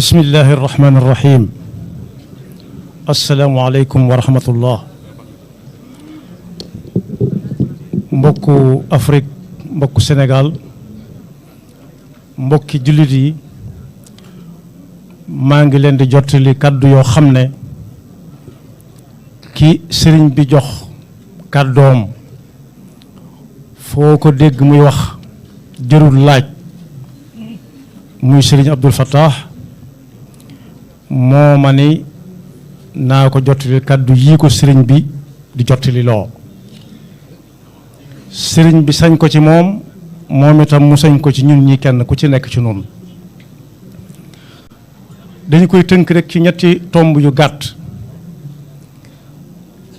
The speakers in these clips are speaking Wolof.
bismillahi irrahmani irrahim asalaamualeykum wa rahmatullah mbokku Afrique mbokku Sénégal mbokki jullit yi maa ngi leen di jottali kàddu yoo xam ne ki sëriñ bi jox kàddoom foo ko dégg muy wax jërul laaj muy sëriñ Abdul Fattah moo ma ni naa ko jottali kàddu yii ko sëriñ bi di jottali loo sëriñ bi sañ ko ci moom itam mu sañ ko ci ñun ñi kenn ku ci nekk ci noonu dañu koy tënk rek ci ñetti tomb yu gàtt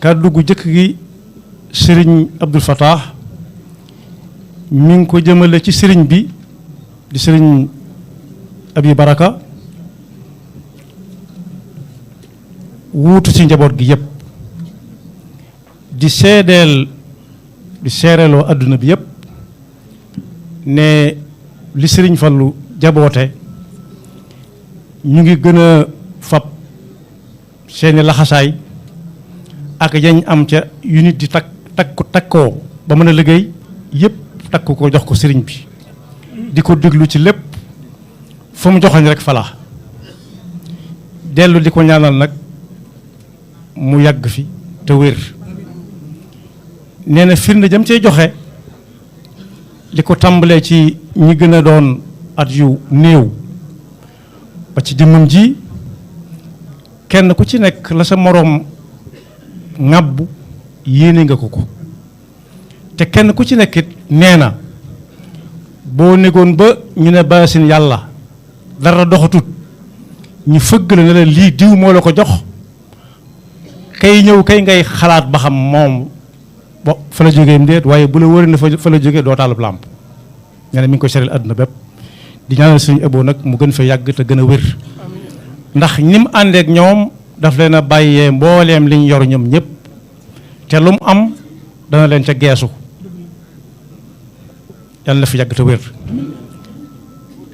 kàddu gu jëkk gi sëriñ Abdul Fattah mi ngi ko jëmale ci sëriñ bi di sëriñ Abi Baraka wuutu ci njaboot gi yëpp di seereeloo adduna bi yëpp ne li sëriñ Fallu jaboote ñu ngi gën a fab seeni laxasaay ak yañ am ca yu nit di takkoo ba mën a liggéey yëpp takk ko jox ko sëriñ bi di ko déglu ci lépp fu mu joxoñ rek fala dellu di ko ñaanal nag mu yàgg fi te wér nee na firnde jam cey joxe li ko tàmbalee ci ñi gën a doon at yu néew ba ci jëmmam ji kenn ku ci nekk la sa moroom ŋàbbu yéene nga ko te kenn ku ci nekkit nee na boo négoon ba ñu ne baasin yàlla dara doxatut ñu fëgg la ne la lii diw moo la ko jox kay ñëw kay ngay xalaat ba xam moom bo fa la jógee ndéet waaye bu la wëri na fa la jógee doo taalub làmp nee na mi ngi koy sereel àdduna bépp di ñaanal suñu ëbboo nag mu gën fa yàgg te gën a wér ndax ni mu àndeek ñoom daf leen a bàyyee mbooleem liñ yor ñoom ñëpp te lu mu am dana leen ca geesu yàlla na fi yàgg te wér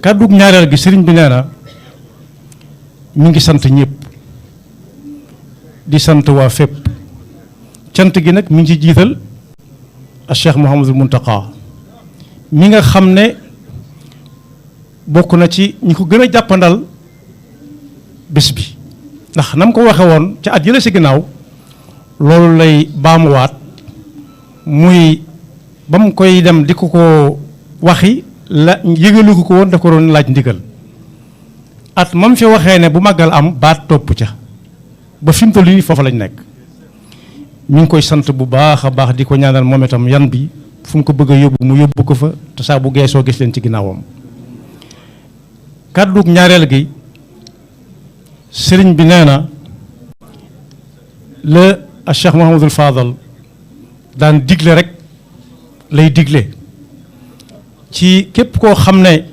kàddug ñaareel gi sëriñ bi nee na mi ngi sant ñëpp di sant waa fépp cant gi nag mi ngi ci jiital a Cheikh Mouhamadul Muntaqa mi nga xam ne bokk na ci ñi ko gën a jàppandal bés bi ndax na mu ko waxe woon ca at yële si ginnaaw loolu lay baamuwaat muy ba mu koy dem di ko waxi la yëgalu ko woon daf ko doon laaj ndigal at mam fi waxee ne bu màggal am baat topp ca ba fi mu toll nii foofa lañ nekk ñu ngi koy sant bu baax a baax di ko ñaanal moom itam yan bi fu mu ko bëgg a yóbbu mu yóbbu ko fa te saa bu geesoo gis leen ci ginnaawam kàddug ñaareel gi sëriñ bi nee na la a Cheikh Mouhamadul Fadal daan digle rek lay digle ci képp koo xam ne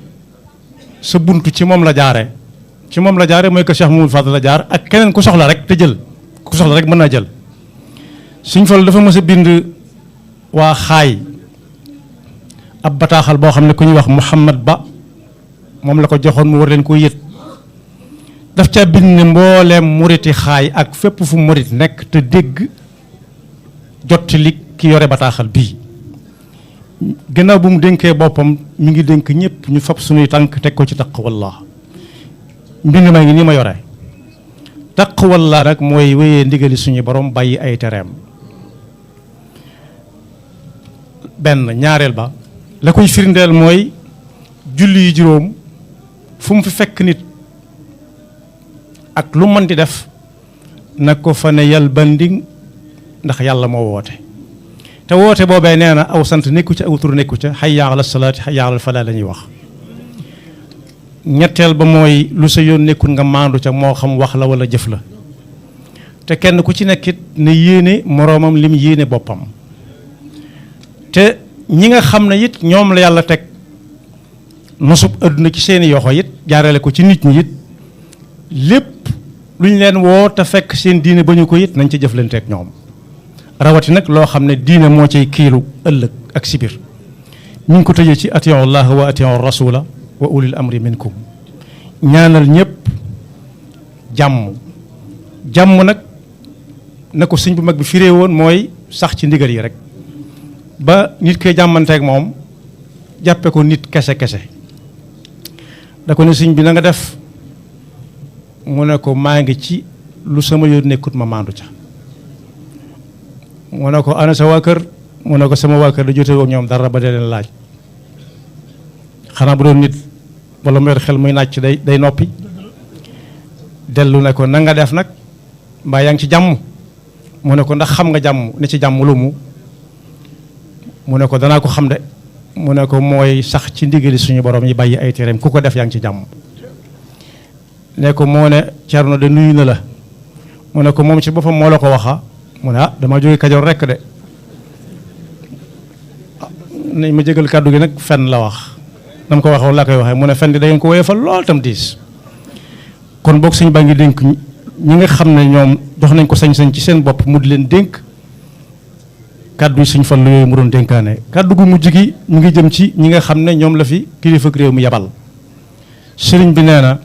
sa bunt ci moom la jaare mooy que Cheikh Mouhamadul Fadal la jaar ak keneen ku soxla rek te jël ku soxla rek mën naa jël suñ fal dafa mës a bind waa xaay ab bataaxal boo xam ne ku ñuy wax Muhammad Ba moom la ko joxoon mu war leen ko yët daf ca bind ne mbooleem muriti xaay ak fépp fu murit nekk te dégg jottali ki yore bataaxal bii gannaaw bu mu dénkee boppam mi ngi dénk ñëpp ñu fab suñuy tànk teg ko ci taqwallah mbind maa ngi nii ma yore taqwallah nag mooy wéyee ndigali suñu borom bàyyi ay tereem benn ñaareel ba la koy firndeel mooy julli yi juróom fu mu fi fekk nit ak lu mën di def na ko fa ne yal bandi ndax yàlla moo woote te woote boobee nee na aw sant nekku ca aw tur nekku ca hayya ala salaati hayya ala falaa la ñuy wax ñetteel ba mooy lu sa yoon nekkul nga maandu ca moo xam wax la wala jëf la te kenn ku ci nekkit ne yéene moroomam lim yéene boppam te ñi nga xam ne it ñoom la yàlla teg nosub adduna ci seeni yoxo it jaarale ko ci nit ñi it lépp lu ñu leen woo te fekk seen diine ba ñu ko it nañ ci jëflanteeg ñoom rawati nag loo xam ne diine moo cay kiilu ëllëg ak sibir ñu ngi ko tëjee ci atiyu llaha wa atiyu rasula wa ulil amri minkum ñaanal ñëpp jàmm nag na ko sëñ bu mag bi firee woon mooy sax ci ndigal yi rek ba nit koy jàmmanteeg moom jàppe ko nit kese da ko ne sëñ bi na nga def mu ne ko maa ngi ci lu sama yoon nekkut ma maandu ca mu ne ko ana sa waa kër mu ne ko sama waa kër da jote woon ñoom dara ba dee leen laaj xanaa bu doon nit wala mu yor xel muy nàcc day noppi dellu ne ko na nga def nag mbaa yaa ngi ci jàmm mu ne ko ndax xam nga jàmm ne ci jàmm lu mu ne ko danaa ko xam de mu ne ko mooy sax ci ndigali suñu borom yi bàyyi ay tereem ku ko def yaa ngi ci jàmm ne ko moo ne Cerno de nuyu na la mu ne ko moom ci boppam moo la ko waxa mu ne dama jóge Kajoor rekk de nañ ma jégal kàddu gi nag fen la wax nam ko waxee laa koy waxee mu ne fen di da ngeen ko woyofal lool tam diis kon boog sëñ baa ngi dénk ñi nga xam ne ñoom jox nañ ko sañ-sañ ci seen bopp mu di leen dénk kàddu yi suñ fan lu yooyu mu doon dénkaane kàddu gu mujj gi mu ngi jëm ci ñi nga xam ne ñoom la fi kilifa réew mi yabal sëriñ bi nee na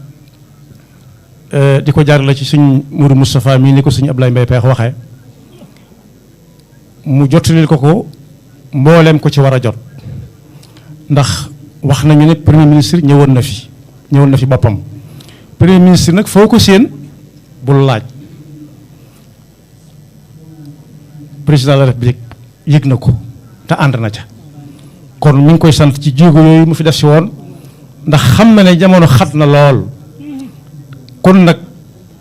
di ko jaar la ci suñ Mourou Moustapha mii ni ko suñ Ablaye Mbaye Peex waxee mu jottalil ko mbooleem ko ci war a jot ndax wax nañu ne premier ministre ñëwoon na fi boppam premier ministre nag foo ko séen bul laaj président de la république yëg na ko te ànd na ca kon mi ngi koy sant ci jéego yooyu mu fi def si woon ndax xam na ne jamono xat na lool kon nag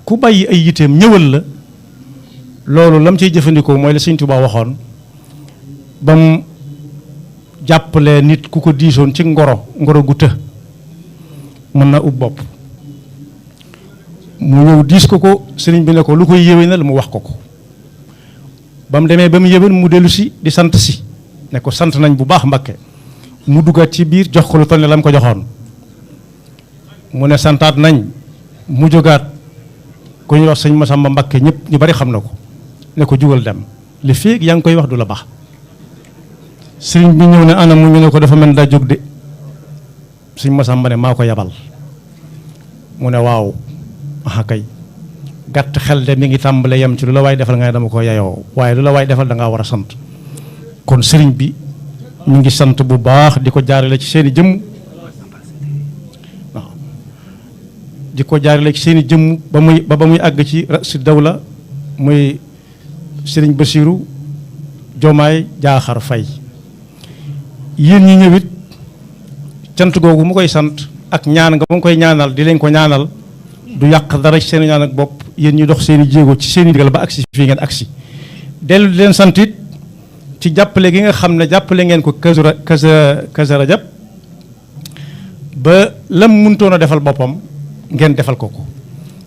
ku bàyyi ay yiteem ñëwal la loolu lam ciy jëfandikoo mooy la Sëñ Tuubaa waxoon ba mu jàppale nit ku ko diisoon ci ngoro gu të mën na ub bopp mu ñëw diis ko sëriñ bi ne ko lu koy yéwénal mu wax ko ba mu demee ba mu yéwén mu dellu si di sant si ne ko sant nañ bu baax Mbàkke mu duggaat ci biir jox ko lu toll ne la mu ko joxoon mu ne santaat nañ mu jógaat ku ñuy wax sëñ Masamba Mbàkke ñëpp ñu bari xam na ko ne ko jugal dem li féeg yaa ngi koy wax du la baax sëriñ bi ñëw ne anam mu ñu ne ko dafa mel daa jóg de sëñ Masamba ne maa ko yabal mu ne waaw aha kay gàtt xel de mi ngi tàmbale yem ci lu la waay defal nga ne dama ko yayoo waaye lu la waay defal da ngaa war a sant kon sëriñ bi mi ngi sant bu baax di ko jaarale ci seeni jëmm waaw di ko jaarale ci seeni jëmm ba muy àgg ci si dawla muy sëriñ Basiiru Jomaay Jaaxar Fay yéen ñi ñëwit cant googu mu koy sant ak ñaan nga mu koy ñaanal di leen ko ñaanal du yàq dara ci seen ñaan ak bopp yéen ñu dox seen i jéego ci seen i digal ba agsi fii ngeen agsi dellu di leen sant it ci jàppale gi nga xam ne jàppale ngeen ko Kazu Rajab ba lam mënutoon a defal boppam ngeen defal ko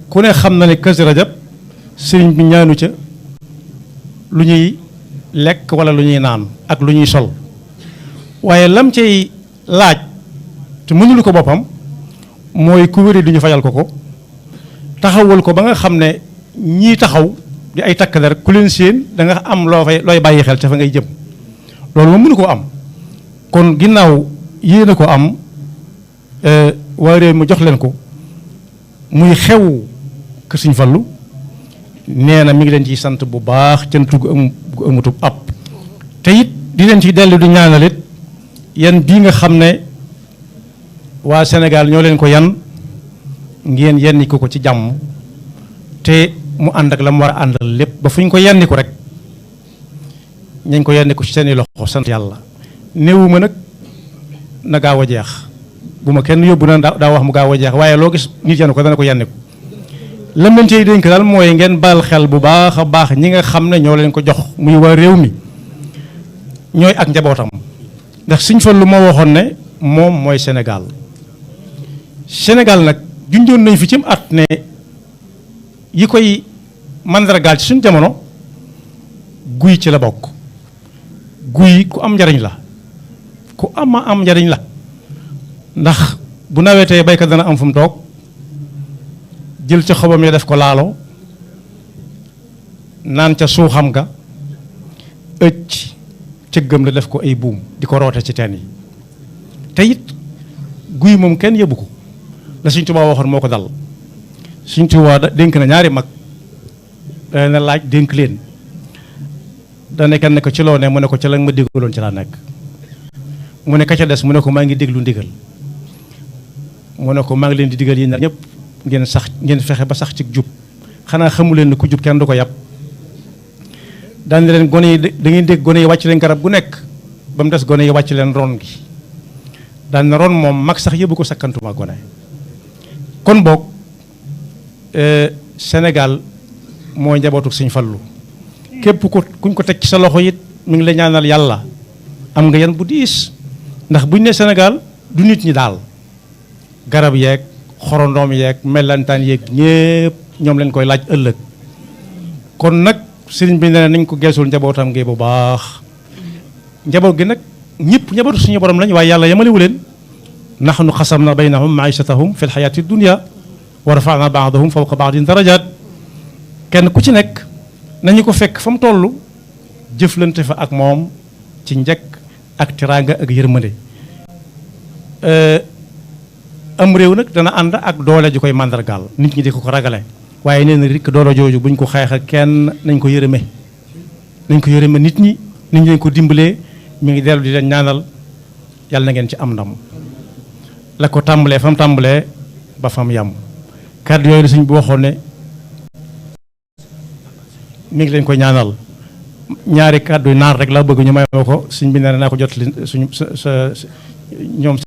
ku ne xam na ne Kazu Rajab sëriñ bi ñaanu ca lu ñuy lekk wala lu ñuy naan ak lu ñuy sol waaye lam cay laaj te mënulu ko boppam mooy ku wéri du ñu fajal ko taxawul ko ba nga xam ne ñii taxaw di ay takk der ku leen séen da nga am looy bàyyi xel ca fa ngay jëm loolu moom mënu koo am kon ginnaaw yéen a ko am waa réew mu jox leen ko muy xew kër Sëñ Fallu nee na mi ngi leen ciy sant bu baax cantu gu amutub ab te it di leen ci dellu di ñaanalit yan bii nga xam ne waa Sénégal ñoo leen ko yan ngeen yenni ko ci jàmm te mu ànd ak la mu war a àndal lépp ba fu ñu ko yenni ko rek ñañ ko yenni ko ci seeni loxo sant yàlla néewuma nag na gaaw a jeex bu ma kenn yóbbu na daa wax mu gaaw a jeex waaye loo gis nit yenn ko dana ko yenni ko lam leen cey dénk daal mooy ngeen baal xel bu baax a baax ñi nga xam ne ñoo leen ko jox muy waa réew mi ñooy ak njabootam ndax Sëñ Fallu moo waxoon ne moom mooy Sénégal nag junjoon nañ fi cim at ne yi koy mandargaal ci suñ jamono guy ci la bokk guy ku am njariñ la ku am njariñ la ndax bu nawetee baykat dana am fu mu toog jël ca xobam ya def ko laalo naan ca suuxam ga ëcc cëggam la def ko ay buum di ko roote ci teen yi te it guy moom kenn yëbbu ko la Sëñ Tuubaa waxoon moo ko dal Sëñ Tuubaa dénk na ñaari mag dana laaj dénk leen dana kenn ko ci loo ne mu ne ko ca la nga ma déggaloon ci laa nekk mu ne ka ca des mu ne ko maa ngi déglu ndigal mu ne ko maa ngi leen di digal yi ñëpp ngeen fexe ba sax ci jub xanaa xamu leen ne ku jub kenn du ko yàpp daan leen gone yi da ngeen dégg gone yi wàcc leen garab gu nekk ba mu des gone yi wàcc leen ron gi daan na ron moom mag sax yëbu ko sakkantuma gone kon boog Sénégal mooy njabootu Sëñ Fallu képp kuñ ko teg ci sa loxo it mi ngi la ñaanal yàlla am nga yan bu diis ndax buñ ne Sénégal du nit ñi daal garab yeeg xorondoom yeeg mellantaan yeeg ñépp ñoom leen koy laaj ëllëg kon nag sëriñ bi ne nañ ko geesul njabootam gi bu baax njaboot gi nag ñëpp njabootu suñu borom lañ waaye yàlla yamalewu leen nahnu xasamna baynahum maishatahum fi lxayaati dunia wa rafana baadahum fawqa baadin darajaat kenn ku ci nekk nañu ko fekk fa mu toll jëflante fa ak moom ci njëkk ak teraanga ak yërmande am réew nag dana ànd ak doole ji koy màndargaal nit ñi di ko ragale waaye nee na rikk doole jooju buñ ko xeex kenn nañ ko yërëme nit ñi nañ ko dimbalee mi ngi dellu di leen ñaanal yàlla na ngeen ci am ndam la ko tàmbalee fa mu tàmbalee ba fa mu yam kàddu yooyu la suñ bu waxoon ne mi ngi leen ko ñaanal ñaari kàddu naar rek laa bëgg ñu may ko suñ bi nee naa ko jot li suñu sa ñoom